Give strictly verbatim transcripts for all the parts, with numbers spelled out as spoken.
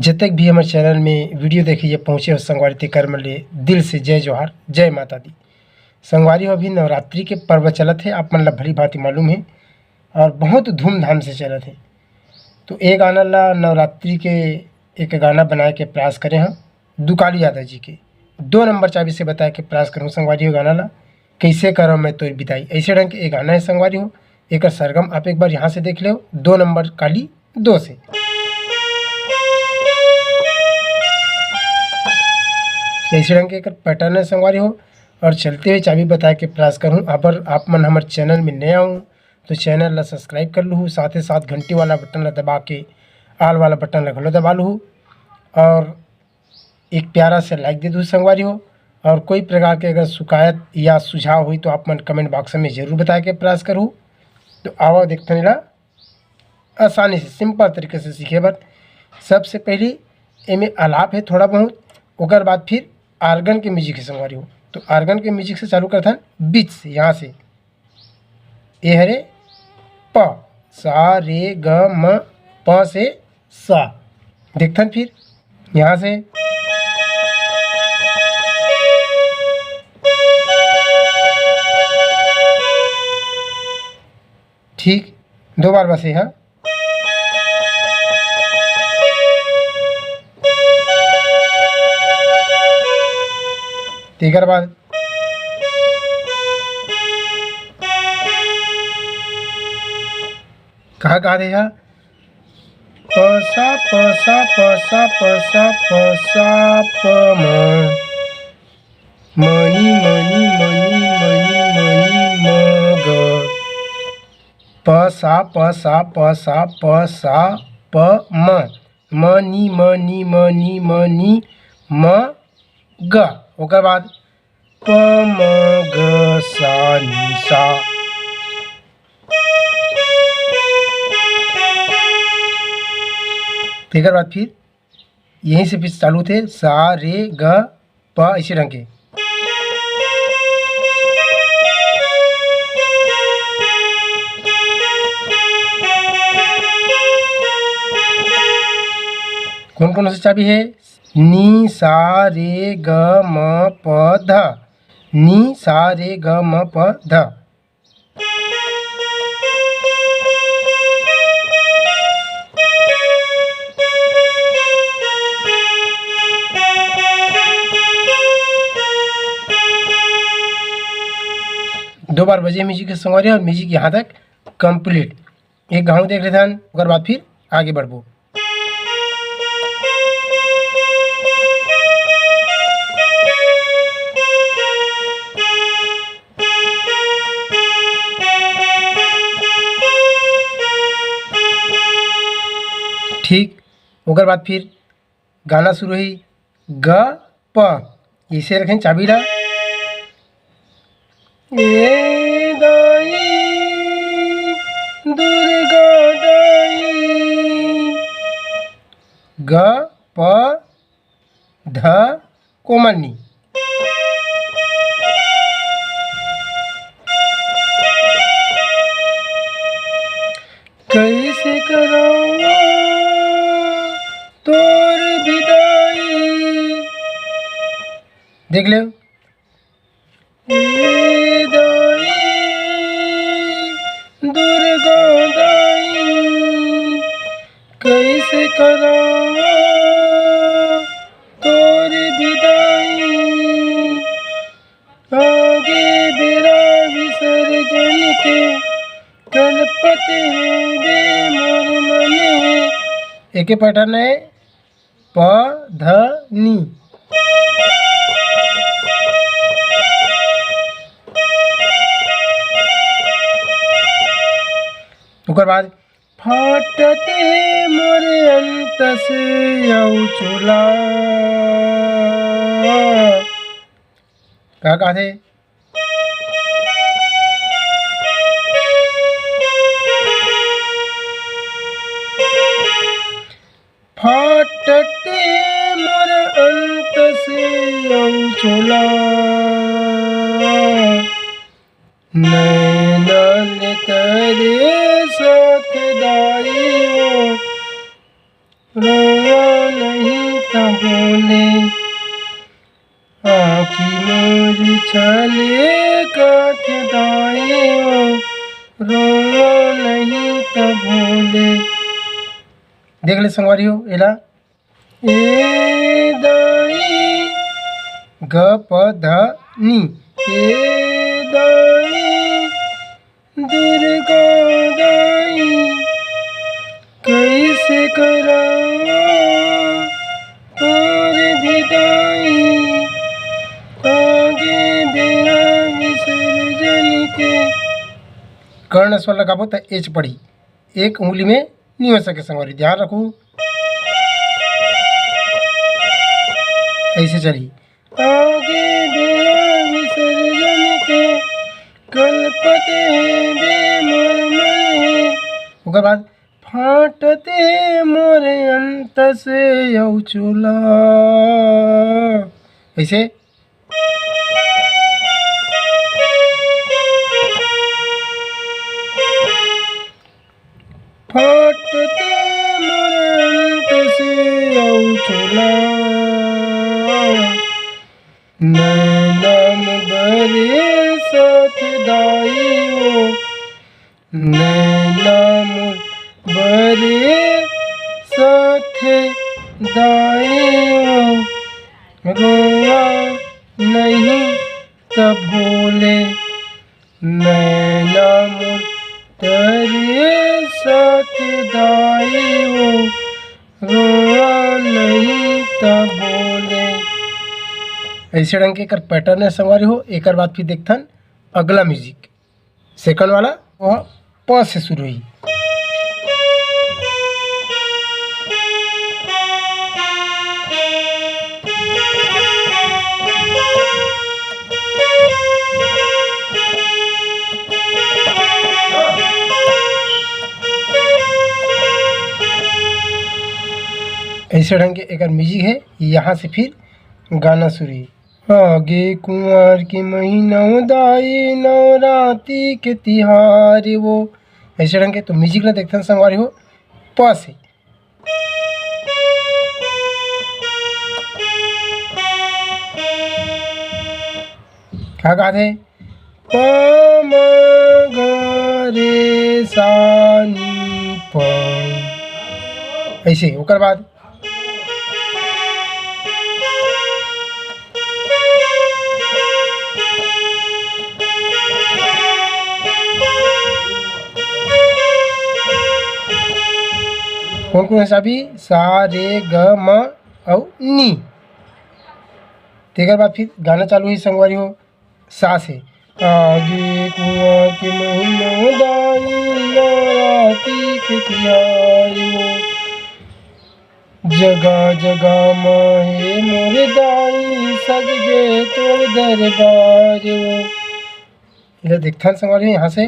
जतेक भी हमर चैनल में वीडियो देखे ये पहुँचे हो संगवारी, तेकर मन ले दिल से जय जोहार, जय माता दी। संगवारी हो, अभी नवरात्रि के पर्व चलत हे, आप मन ला भली भांति मालूम हे, और बहुत धूमधाम से चलत हे। तो ए गाना ला नवरात्रि के एक गाना बनाए के प्रयास करे हन दुकालू यादव जी के। दो नंबर चाबी से बताए के प्रयास करूँ संगवारी हो, गाना ला कैसे करो मैं तोर बिदाई, ऐसे ढंग के एक गाना है संगवारी हो। एकर सरगम आप एक बार यहाँ से देख लो, दो नंबर काली दो से। ऐसे ढंग के एकर पैटर्न है संगवारी हो। और चलते हुए चाबी बताए के प्रयास करूँ, अगर आप मन हमर चैनल में नए आऊँ तो चैनल ला सब्सक्राइब कर लूँ, साथ ही साथ घंटी वाला बटन ला दबा के आल वाला बटन ला घलो दबा लूँ, और एक प्यारा से लाइक दे दू संगवारी हो। और कोई प्रकार के अगर शिकायत या सुझाव हुई तो आप मन कमेंट बॉक्स में जरूर बताए के प्रयास करू। तो आवा देखथन एला आसानी से सिंपल तरीके से सीखे बर। सबसे पहली एमे आलाप है थोड़ा बहुत, ओकर बाद फिर आर्गन के म्यूजिक है संगवारी हो। तो आर्गन के म्यूजिक से चालू करथन बीच से, यहाँ से ए हरे प, सा रे ग म प से सा। देखथन फिर यहाँ से ठीक दो बार बस ये, हाँ। तेकर बाद कहा कहा दे हा? प सा प सा प सा प सा प सा प म, money money money money money म ग। प सा प सा प सा प सा प म, मनी मनी मनी मनी म ग। ओकर बाद प म ग सा नी सा। तेकर बाद फिर यहीं से फिर चालू थे सा रे ग प, ऐसे ढंग के। कौन कौन सा चाबी है? नी सा रे ग म प ध, नी सा रे ग म प ध। दो बार बजे म्यूजिक के संगवारी, और म्यूजिक यहाँ तक कंप्लीट। एक घाव देख लेथन, ओकर बाद फिर आगे बढ़बो। ठीक, ओकर बाद फिर गाना शुरू हुई ग प, इसे रखें चाबी ला। ए दाई दुर्गा दाई, ग प ध कोमल नी। कैसे करावा तोर बिदाई। देख ले, ए दाई दुर्गा दाई, कैसे करावा तोर बिदाई। आगे बेरा विसर्जन के कलपत हे बे मोर मन हे। एके पैटर्न है प ध नी। ओकर बाद फाटत हे मोर अंत से अउ चोला। का कहथे? फाटत हे मोर अंत से अउ चोला। नैना ले तरे साथ दाई वो रोवा नहीं। देख ले संगवारी हो एला। ए दाई, ग प ध नी। ए दाई, दुर्गा दाई, कैसे करावा तोर विदाई, आगे बेरा विसर्जन के। कर्ण स्वर लगाबो त एच पड़ी, एक उंगली में नहीं हो सके संगवारी, ध्यान रखू। ऐसे चली। आगे बेरा विसर्जन के, कलपत हे बे मोर मन हे। ओकर बाद, फाटत हे मोर अंत से अउ चोला। ऐसे। फाटत मोर अंत से अउ चोला। नैना मोर बरे साथ दाई ओ, नैना मोर बरे साथ दाई ओ, रोवा नहीं त भोले। नैना मोर तरे साथ दाई ओ, रोवा नहीं त भोले। ऐसे ढंग के एकर पैटर्न है संगवारी हो। एकर बाद फिर देखथन अगला म्यूजिक, सेकंड वाला, वो प से शुरू हुई। ऐसे ढंग के एकर म्यूजिक है। यहाँ से फिर गाना शुरू हुई। आगे कुंवार के महीना ओ दाई, नवराती के तिहार वो। ऐसे ढंग के तो म्यूजिक ला देखथन संगवारी हो, प से। का गाथे? प म ग रे सा नी प। ऐसे ओकर बाद कौन कौन हिसाबी? सा, रे, ग, म अउ नी। तेकर बाद फिर गाना चालू है संगवारी हो, सा से। आगे कुआं के महीना दाई, नवराती के तिहार हो। जगा जगा माँ हे मोर दाई, सज गे तोर दरबार वो। इधर देखथन संगवारी यहाँ से।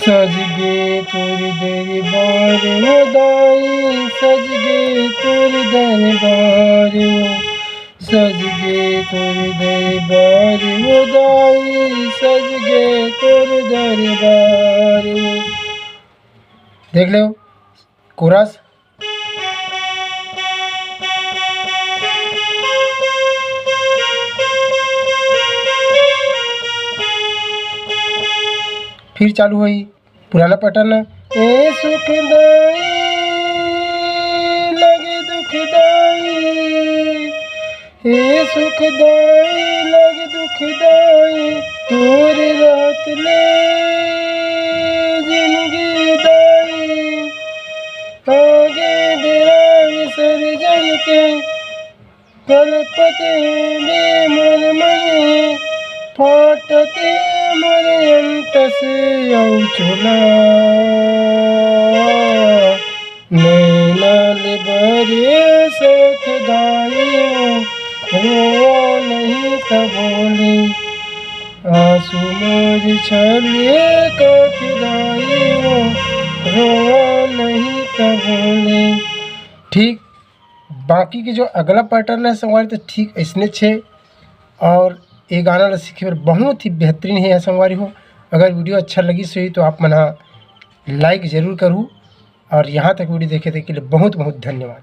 सज गे तोर दरबार ओ दाई, सज गे तोर दरबार ओ, सज गे तोर दरबार ओ दाई, सज गे तोर दरबार ओ। देख लो कोरस। फिर चालू होई पुराना पैटर्न। ए सुखदाई लगे दुखदाई, ए सुखदाई लगे दुखदाई, तोर रात ले जिंदगी दाई, आगे बेरा विसर्जन के। कलपत हे बे मोर मन, फाटत हे मोर अंत से अउ चोला। नैना ले बरे साथ दाई ओ, रोवा नहीं त बोले। आंसू मोर छले काट दाई ओ, रोवा नहीं त बोले। ठीक, बाकी के जो अगला पैटर्न है संगवारी, तो ठीक ऐसने छे। और ये गाना ला सीखे बर बहुत ही बेहतरीन है संगवारी हो। अगर video अच्छा लगिस होही तो आप मन ह like जरूर करहू, और यहाँ तक video देखे तेके लिए बहुत बहुत धन्यवाद।